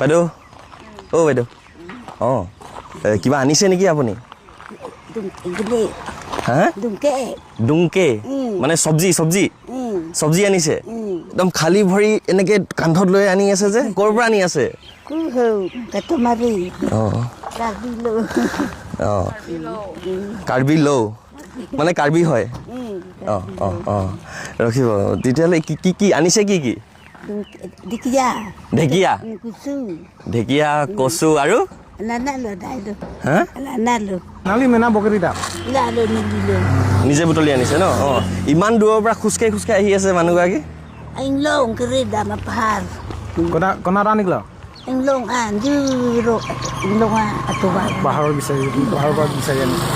বাইদেউ, অ' বাইদেউ, অঁ, কিবা আনিছে নেকি আপুনি? হা, ডুংকে মানে চব্জি, চব্জি, চব্জি আনিছে। একদম খালী ভৰি এনেকে কান্ধত লৈ আনি আছে যে, ক'ৰ পৰা আনি আছে? অঁ অঁ, কাৰ্বি লৌ মানে কাৰ্বি হয়। অঁ অঁ অঁ, ৰখিব তেতিয়াহ'লে। কি কি কি আনিছে, কি কি? ঢেকীয়া, ঢেকীয়া, কচু আৰু হা, নিজে বুটলি আনিছে ন? অঁ, ইমান দূৰৰ পৰা খোজকাঢ়ি খোজকাঢ়ি আহি আছে মানুহগৰাকী।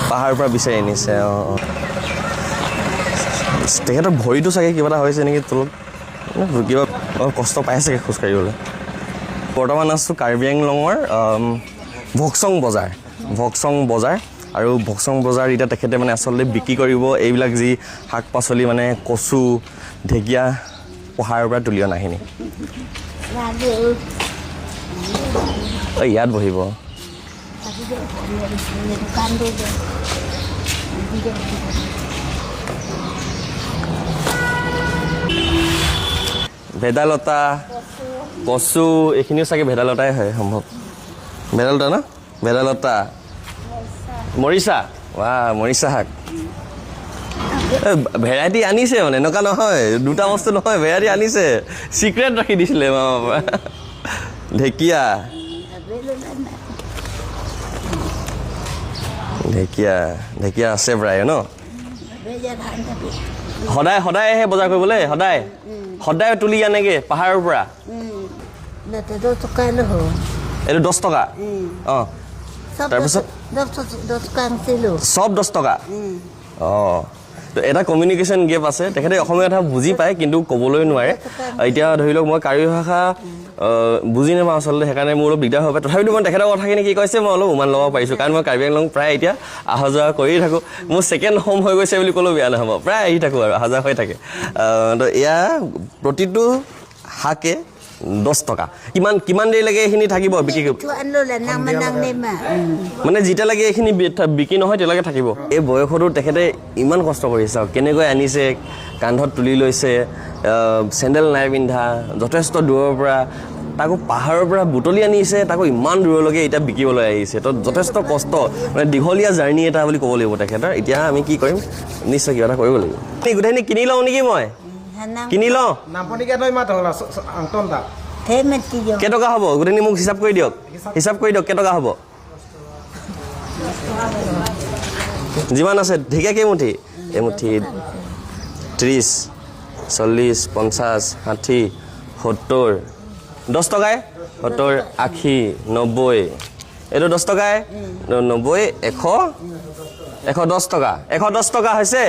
পাহাৰৰ পৰা বিচাৰি আনিছে। অঁ অঁ, তেখেতৰ ভৰিটো চাগে কিবা এটা হৈছে নেকি তলত, কিবা অলপ কষ্ট পাই চাগে খোজকাঢ়িবলৈ। বৰ্তমান আছোঁ কাৰ্বি আংলঙৰ ভকচং বজাৰ, ভকচং বজাৰ। আৰু ভকচং বজাৰ এতিয়া তেখেতে মানে আচলতে বিক্ৰী কৰিব এইবিলাক যি শাক পাচলি, মানে কচু, ঢেকীয়া, পাহাৰৰ পৰা তুলি অনাখিনি। ঐ, ইয়াত বহিব। ভেদাইলতা, কচু, এইখিনিও চাগে ভেদাইলতাই হয় সম্ভৱ। ভেদাইলতা ন? ভেদাইলতা, মৰিচা, ৱা মৰিচা শাক। ভেৰাইটি আনিছে মানে, এনেকুৱা নহয় দুটা বস্তু নহয়, ভেৰাইটি আনিছে। চিক্ৰেট ৰাখি দিছিলে মামাৰ পৰা। ঢেকীয়া, ঢেকীয়া, ঢেকীয়া আছে প্ৰায় ন? সদায় সদায় আহে বজাৰ কৰিবলৈ? সদায় সদায় তুলি আনেগৈ পাহাৰৰ পৰা। এইটো 10 টকা। অঁ, তাৰপিছত চব 10 টকা। অঁ, এটা কমিউনিকেশ্যন গেপ আছে। তেখেতে অসমীয়া কথা বুজি পায় কিন্তু ক'বলৈ নোৱাৰে। এতিয়া ধৰি লওক মই কাৰ্বি ভাষা বুজি নাপাওঁ আচলতে, সেইকাৰণে মোৰ অলপ দিগদাৰ হ'ব পাৰে। তথাপিতো মই তেখেতৰ কথাখিনি কি কৈছে মই অলপ উমান ল'ব পাৰিছোঁ, কাৰণ মই কাৰ্বি আংলং প্ৰায় এতিয়া অহা যোৱা কৰিয়ে থাকোঁ। মোৰ ছেকেণ্ড হোম হৈ গৈছে বুলি ক'লেও বেয়া নহ'ব, প্ৰায় আহি থাকোঁ আৰু অহা যোৱা হৈ থাকে। তো এয়া প্ৰতিটো শাকে 10 টকা। কিমান কিমান দেৰিলৈকে এইখিনি থাকিব বিক্ৰী মানে যেতিয়ালৈকে এইখিনি বিক্ৰী নহয় তেতিয়ালৈকে থাকিব। এই বয়সতো তেখেতে ইমান কষ্ট কৰিছে, চাওক কেনেকৈ আনিছে, কান্ধত তুলি লৈছে, চেণ্ডেল নাই পিন্ধা, যথেষ্ট দূৰৰ পৰা, তাকো পাহাৰৰ পৰা বুটলি আনিছে, তাকো ইমান দূৰলৈকে এতিয়া বিকিবলৈ আহিছে। তো যথেষ্ট কষ্ট, মানে দীঘলীয়া জাৰ্ণি এটা বুলি ক'ব লাগিব তেখেতৰ। এতিয়া আমি কি কৰিম, নিশ্চয় কিবা এটা কৰিব লাগিব। এই গোটেইখিনি কিনি লওঁ নেকি? মই কিনি লওঁ। কেইটকা হ'ব গোটেইখিনি মোক হিচাপ কৰি দিয়ক, হিচাপ কৰি দিয়ক কেইটকা হ'ব। যিমান আছে। ঢেকীয়া কেইমুঠি? এমুঠি 30, 40, 50, 60, 70, 10 টকাই, 70, 80, 90, এইটো 10 টকাই, 90, 100, 110 টকা, 110 টকা হৈছে।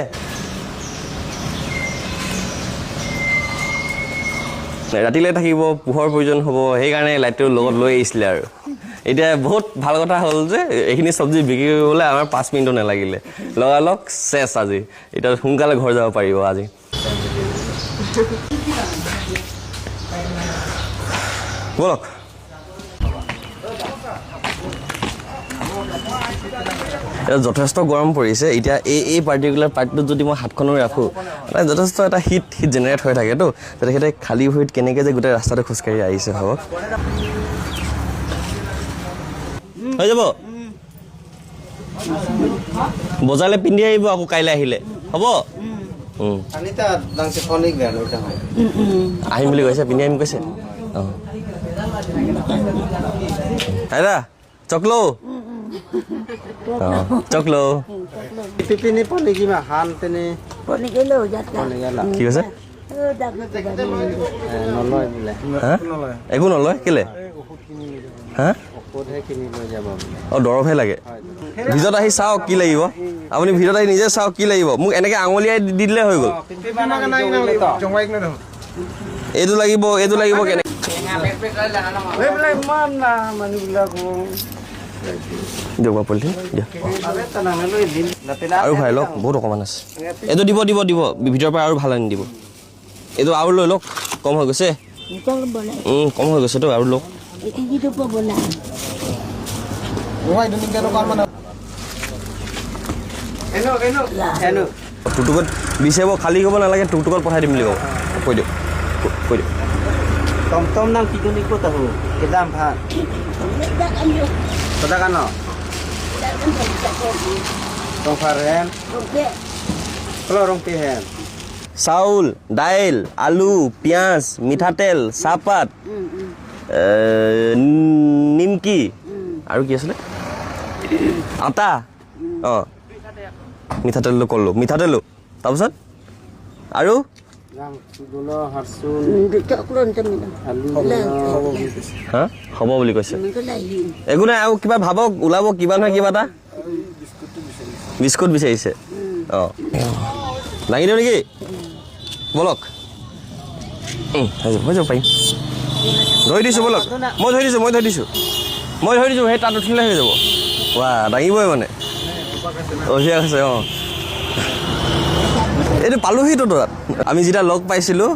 ৰাতিলৈ থাকিব, পোহৰ প্ৰয়োজন হ'ব, সেইকাৰণে লাইটটো লগত লৈ আহিছিলে। আৰু এতিয়া বহুত ভাল কথা হ'ল যে এইখিনি চব্জি বিক্ৰী কৰিবলৈ আমাৰ 5 মিনিটো নালাগিলে, লগালগ চেচ। আজি এতিয়া সোনকালে ঘৰ যাব পাৰিব আজি। ব'লক। এতিয়া যথেষ্ট গৰম পৰিছে। এতিয়া এই পাৰ্টিকুলাৰ পাৰ্টটোত যদি মই হাতখনো ৰাখোঁ, মানে যথেষ্ট এটা হিট জেনেৰেট হৈ থাকেতো। তেখেতে খালী ভৰিত কেনেকৈ যে গোটেই ৰাস্তাটো খোজকাঢ়ি আহিছে ভাবক। হৈ যাব, বজাৰলৈ পিন্ধি আহিব আকৌ কাইলৈ আহিলে হ'ব। আহিম বুলি কৈছে, পিন্ধি আহিম কৈছে। অঁ দাদা, চকলো, চকলো কি কৈছে? একো নলয় কেলে? হা, অঁ দৰৱহে লাগে। ভিতৰত আহি চাওক কি লাগিব, আপুনি ভিতৰত আহি নিজে চাওক কি লাগিব। মোক এনেকৈ আঙুলিয়াই দি দিলে হৈ গ'ল। এইটো লাগিব, এইটো লাগিব, কেনেকৈ দিয়ক পলিথিন দিয়ক আৰু ভৰাই লওক, বহুত অকণমান আছে। এইটো দিব দিব দিব, ভিতৰৰ পৰা আৰু ভাল আনি দিব। এইটো আৰু লৈ লওক, কম হৈ গৈছে। কম হৈ গৈছেতো, আৰু লওক। টুকটুকত বিচাৰিব, খালী কৰিব নালাগে, টুকটুকত পঠাই দিম বুলি ক'ব। কৈ দিয়ক, কৈ দিয়ক। Tom nang kikuni ko tahu. Kedam pha. Toda kano. Tong farem. Klorong pihen. চাউল, দাইল, আলু, পিঁয়াজ, মিঠাতেল, চাহপাত, নিমকি আৰু কি আছিলে, আটা। অঁ, মিঠাতেলটো ক'লোঁ, মিঠাতেলো। তাৰপিছত আৰু হা হ'ব বুলি কৈছে। একো নাই, আৰু কিবা ভাবক, ওলাব কিবা নহয় কিবা এটা। বিস্কুট বিচাৰিছে। অঁ, দাঙি দিওঁ নেকি? ব'লক। হৈ যাব, হৈ যাব, পাৰিম। ধৰি দিছোঁ, ব'লক। মই ধৰি দিছোঁ, মই ধৰি দিছোঁ, মই ধৰি দিছোঁ। সেই তাত উঠিলে হৈ যাব। ৱা, দাঙিবই মানে, অভ্যাস আছে। অঁ, এইটো পালোহিতো তাত। আমি যেতিয়া লগ পাইছিলোঁ,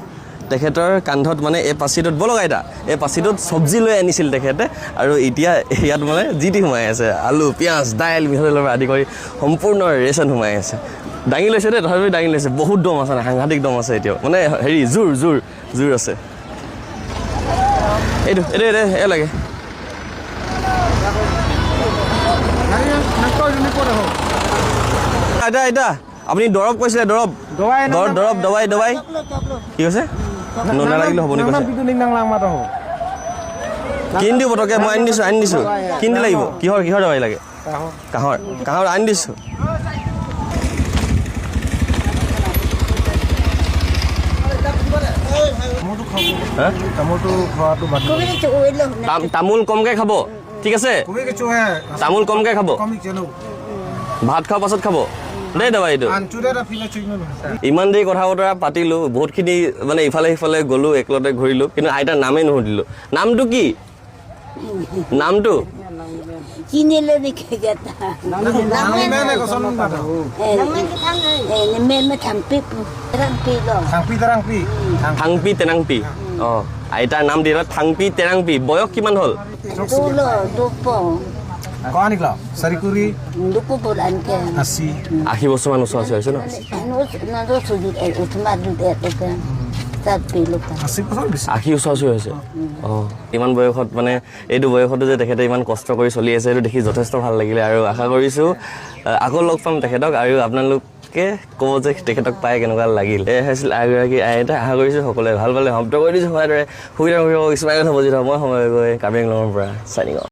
তেখেতৰ কান্ধত মানে এই পাচিটোত, ব'লক আইতা, এই পাচিটোত চব্জি লৈ আনিছিল তেখেতে। আৰু এতিয়া ইয়াত মানে যি টি সোমাই আছে, আলু, পিঁয়াজ, দাইল, মিঠাতেলৰ পৰা আদি কৰি সম্পূৰ্ণ ৰেচন সোমাই আছে। দাঙি লৈছে দেই, তথাপিও দাঙি লৈছে। বহুত দম আছে, সাংঘাতিক দম আছে এতিয়াও। মানে হেৰি জোৰ জোৰ জোৰ আছে। এইটো এইটো এইটো এই লাগে। আইতা, আইতা, আপুনি দৰৱ কৈছিলে, দৰৱ, দৰৱ, দবাই, দবাই কি কৈছে? নালাগিলে হ'ব নি কৈছে। কিনি দিওঁ পটককৈ, মই আনি দিছোঁ, আনি দিছোঁ। কিনি লাগিব। কিহৰ কিহৰ দবাই লাগে? কাঁহৰ, কাঁহৰ আনি দিছোঁ। তামোল কমকৈ খাব, ঠিক আছে? তামোল কমকৈ খাব, ভাত খোৱাৰ পাছত খাব দেই দাবা। এইটো ইমান দেৰি কথা বতৰা পাতিলোঁ, বহুতখিনি মানে ইফালে সিফালে গ'লোঁ, একলতে ঘূৰিলোঁ, কিন্তু আইতাৰ নামেই নুসুধিলোঁ। নামটো কি? নামটো থাংপি তেনাংপি। অঁ, আইতাৰ নাম দিলে থাংপি তেনাংপি। বয়স কিমান হ'ল? 80 বছৰমান ওচৰা ওচৰি হৈছে ন? 80 ওচৰা ওচৰি হৈছে। অঁ, ইমান বয়সত মানে এইটো বয়সতো যে তেখেতে ইমান কষ্ট কৰি চলি আছে, সেইটো দেখি যথেষ্ট ভাল লাগিলে। আৰু আশা কৰিছোঁ আকৌ লগ পাম তেখেতক, আৰু আপোনালোকে ক'ব যে তেখেতক পাই কেনেকুৱা লাগিল। এয়া হৈছিল এগৰাকী আইতা। আশা কৰিছোঁ সকলোৱে ভাল পালে। শব্দ কৰি দিছোঁ সদায় দৰে। সুবিধা কৰিব, স্মাইল হ'ব, যি মই সময় গৈ কাৰ্বি আংলঙৰ পৰা চাইনিং অফ।